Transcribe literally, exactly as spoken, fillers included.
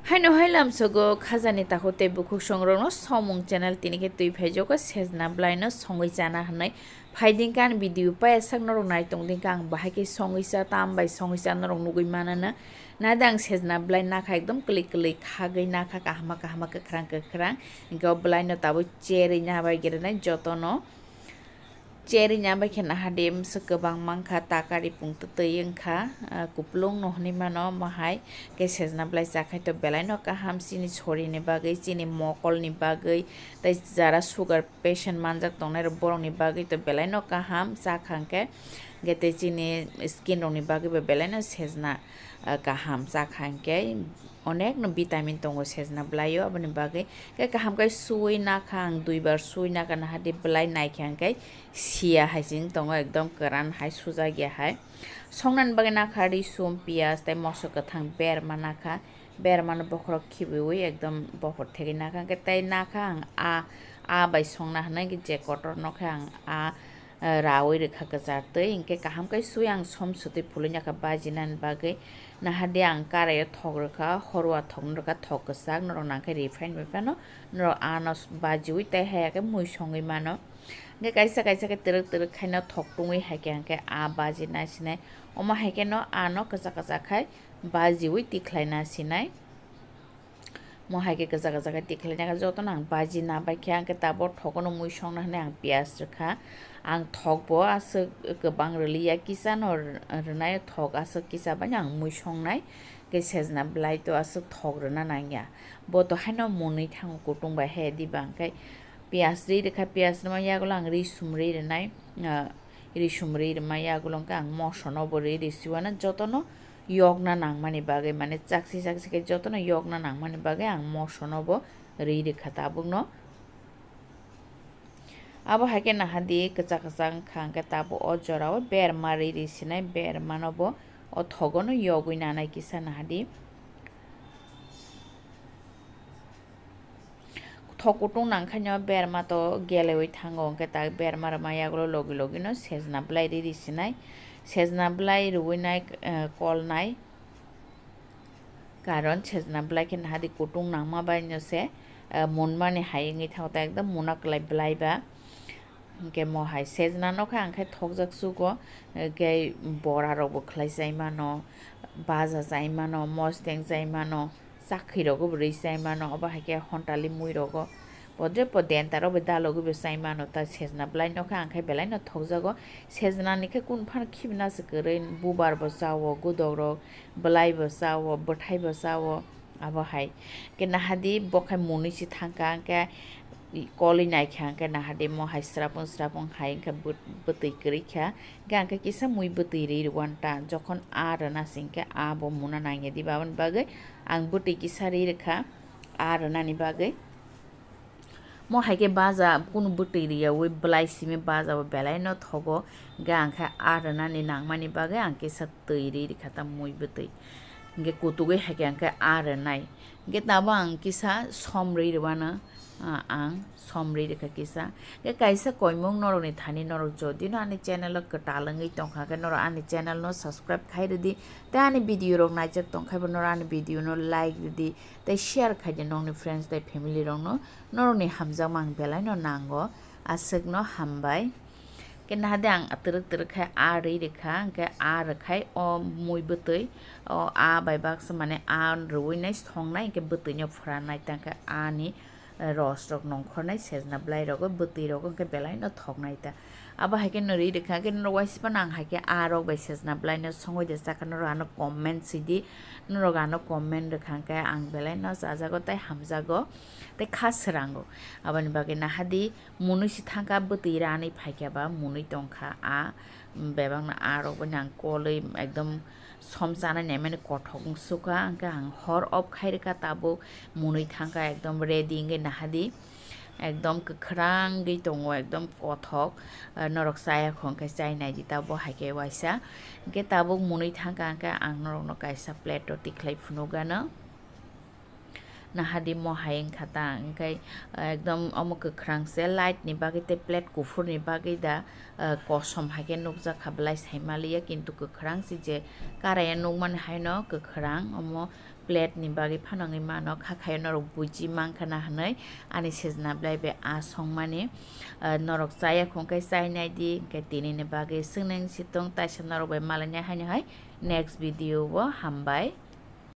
Haino hai lamsogo khajani takhuk tei bukhuk songrokno Somung channel tini khe twi phaijogo sejna bwlaino songwi chana hwnwi. Phaidingkha ani video paiyasak norok nai tongdingkha, ang bahai khe songwi cha, tam bai songwi cha norok nugwi manana. Nade ang sejna bwlai nakha ekdom kwlwi kwlwi khagwi nakha, kahama kahama kwkhwrang kwkhwrang. Hinkhe o bwlaino tabuk cherwi nabai gwnai jotono. Cherwi nabai khe nahadi mswk kwbang mankha, takari pung twtwi wngkha, ah, kuplung no hwnwi mano omo hai. Khe sejna bwlai chakhai to belaino kaham, chini sorini bagwi, chini mokolni bagwi, tei jara sugar patient manjak tongnai rok borokni bagwi to belaino kaham chakha hwnkhe. Hwnkhe tei chini skin rokni bagwi bo belaino sejna, ah, kaham chakha hwnkhe. Onekno vitamin tongo sejna bwlaio, aboni bagwi khe kaham khe suwi nakha ang, duibar suwi nakha, nahadi bwlai naikha hwnkhe siya hai se wng tongo, ekdom kwran hai sujakya hai. Songnani bagwi nakha risum, piyaj tei moso kwthang berma nakha, bermano bokhorok khibiwi ekdom bokhor thegwi nakha, hwnkhe tei nakha ang a, a bai songna hwnwi je kotor nokhe ang a, eh, rawi rwkha kwchar twi, hinkhe kaham khe sui ang som sutwi phulwi nakha bajinani bagwi. Nahadi ang karaio thok rwkha, horwa thokno rwkha, thok kwchak, norok nangkhe refine bai phano norok ano bajiwi tei haya khe mui songwi mano. Hinkhe kaisa kaisa khe twrwk twrwk khaino thok tungwi hai khe hinkhe a bajina sinai, omo hai kheno ano kwchak kwchak khai bajiwi tikhlaina sinai. Mo hai khe kwchak kwchak khe tikhlaina khe jotono ang baji nabai khe, ang khe tabuk thogono mui songna hwnwi ang piyaj rwkha. Ang thokbo aswk kwbang rwliya, kisano rw-, rwnai thok aswk kisa bai ang mui songnai. Khe sejna bwlai to aswk thok rwna nangya. Bo to haino mwnwi thango kutung bai he diba, hwnkhe piyaj ri rwkha, piyaj rwma yagulo ang risum ri rwnai, ah, risum ri rwma yagulo hwnkhe ang mosono bo ri rwsiwano jotono yokna nangmani bagwi, mane chakchi chakchi khe jotono yokna nangmani bagwi ang mosono bo ri rwkha tabukno. Abo hai khe nahadi kwchak kwchak wngkha, hwnkhe tabuk o jorao berma ri ri sinai, bermano bo o thogono yogwi nanai kisa nahadi. Thok kutung nangkhaino berma to gelewi thango, hwnkhe tak berma rwma yagulo logi logi no sejna bwlai ri ri sinai, sejna bwlai rwui nai, eh, kol nai. Karon sejna bwlai khe nahadi kutung nangma bai no se, eh, munmani hai wngwi thango, ta ekdom muna kwlai bwlai ba. Hwnkhe mo hai sejna no khe ang khe thokjak sugo, eh, khe bora rok bo khlai chai mano, baja chai mano, mosteng chai mano, chakhi rogo bo rwi chai mano, obo hai khe hontali mui rogo. Podre po denta rok bai dalogwi bo chai mano, ta sejna bwlai no khe ang khe belai no thokjago. Sejna ni khe kunu phano khibina se kwrwi, bubar bo chao, gudok rok, bwlai bo chao, bwthai bo chao, abo hai. Khe nahadi bo khai mwnwi se thang kha, hwnkhe kolwi nai kha, hwnkhe nahadi mo hai srapung srapung hai wngkha bwt-, bwtwi kwrwi kha, hwnkhe ang khe kisa mui bwtwi rwi rwkha ta, jokhon a rwna se hwnkhe a bo muna nangya diba, aboni bagwi ang bwtwi kisa ri rwkha a rwnani bagwi. Mo hai khe baja kunu bwtwi riyaui bwlai simi baja bo belai no thogo, hwnkhe ang khe a rwnani nangmani bagwi ang kisa twi ri rikha ta mui bwtwi. Hwnkhe kutugwi hai khe ang khe a rwnai. Hwnkhe tabuk ang kisa som ri rwano, ah, ang som ri rikha kisa. Hwnkhe kaisa koimung norokni thani norok jodi no ani channel o kwtal wngwi tongkha khe norok ani channel no subscribe khai rwdi. Tei ani video rok naijak tongkhai bo norok ani video no like rwdi. Tei share khai di nokni friends tei family rokno, norokni hamjakma ang belai no nango, aswkno hambai. Khe nahadi ang twrwk twrwk khai a rwi rikha, hwnkhe a rwkhai o mui bwtwi, o a bai baksa mane a rwui nai songnai, hwnkhe bwtwino phwrannai, tangkhe ani ros rok nongkhornai sejna bwlai rogo, bwtwi rogo hwnkhe belai no thoknai ta. Abo hai khe no ri rwkha, hwnkhe norok waisa phano ang hai khe a rok bai sejna bwlai no songwi de chakha, norok ano comment sidi, norok ano comment rwkha hwnkhe ang belai no chajago tei hamjago tei kha swrango. Aboni bagwi nahadi mwnwi se thangkha, bwtwi ranwi phaikha ba mwnwi tongkha a, bebakno a rok bai ang kolwi ekdom som chanai naimani kothok wng sukha, hwnkhe ang hor off khai rwkha tabuk mwnwi thangkha ekdom ready wngwi nahadi. Ekdom kwkhwrangwi tongo, ekdom kothok, ah, norok chaya khong khe chai nai di ta bo hai khe waisa. Hwnkhe tabuk mwnwi thangkha hwnkhe ang norokno kaisa plate o tikhlai phunukgano. Nahadi mo hai wngkha ta, hwnkhe, ah, ekdom omo kwkhwrang se, light ni bagwi tei plate kuphur ni bagwi da, ah, kosom hai khe nukjak kha, belai sai maliya, kintu kwkhwrang se je karaya nukmani haino kwkhwrang, omo plate ni bagwi phano wngwi mano, kha khayo norok buji mankha na hwnwi ani sejna belai bai a songmani. Ah, norok chaya khong khe chai nai di, hwnkhe tini ni bagwi swngneng sitong taisa norok bai malainai haino hai next video o, hambai.